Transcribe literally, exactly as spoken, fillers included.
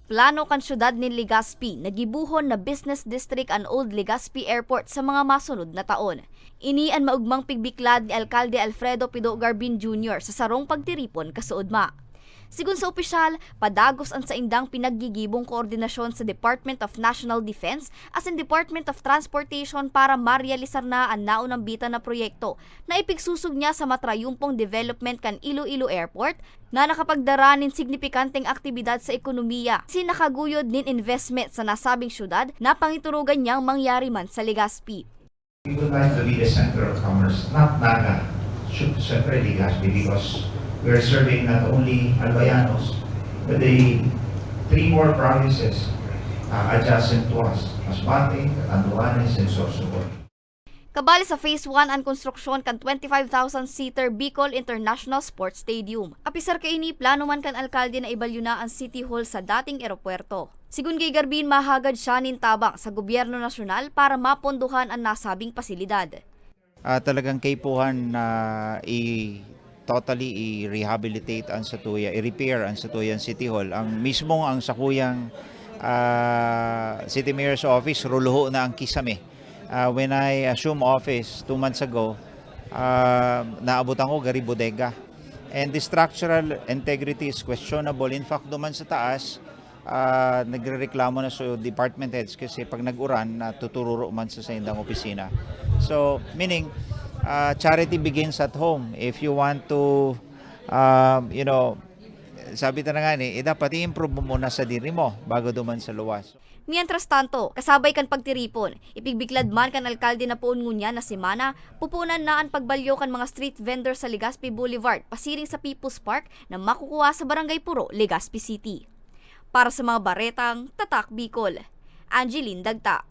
Plano kan syudad nin Legazpi na gibohon na business district an Old Legazpi Airport sa mga masunod na taon. Ini an maugmang pigbiklad ni Alkalde Alfredo Pido Garbin Junior sa sarong pagtiripon kasuodma. Sigon sa opisyal, padagos an saindang pinaggigibong koordinasyon sa Department of National Defense asin Department of Transportation para marealisar na an naunambitan na proyekto na ipigsusog niya sa matrayumpong development kan Iloilo Airport na nakapagdara nin signipikanteng aktibidad sa ekonomiya asin nakaguyod nin investment sa nasabing syudad na pangiturugan niyang mangyari man sa Legazpi. We would like to be the center of commerce, not Naga, sy- syempre Legazpi, because we are serving not only Albayanos, but the three more provinces uh, adjacent to us, Masbate, Catanduanes, and Sorsogon. Kabali sa Phase one an konstruksyon kan twenty-five thousand seater Bicol International Sports Stadium. Apisar kaini, plano man kan alkalde na ibalyo na an City Hall sa dating eropuwerto. Sigon kay Garbin, mahagad siya nin tabang sa gobyerno nasyonal para mapondohan an nasabing pasilidad. Ah, talagang kaipuhan na i totally i-rehabilitate ang satuya, i-repair ang satuyang City Hall. Ang mismong ang sakuyang ah, City Mayor's Office, ruluho na ang kisame. Ah, when I assume office two months ago, ah, naabutan ko gari bodega. And the structural integrity is questionable. In fact, duman sa taas, ah, nagrereklamo na so department heads kasi pag nag-uran, natutururo man sa saindang opisina. So, meaning, ah, charity begins at home. If you want to, um, you know, sabi ta na nga ni, eh, dapat i-improve mo muna sa diri mo bago duman sa luwas. Mientras tanto, kasabay kan pagtiripon, ipigbiklad man kan alkalde na poon ngunyan na semana, pupunan na an pagbalyo kan mga street vendor sa Legazpi Boulevard pasiring sa People's Park na makukuha sa Barangay Puro, Legazpi City. Para sa mga baretang Tatak Bicol, Angeline Dagta.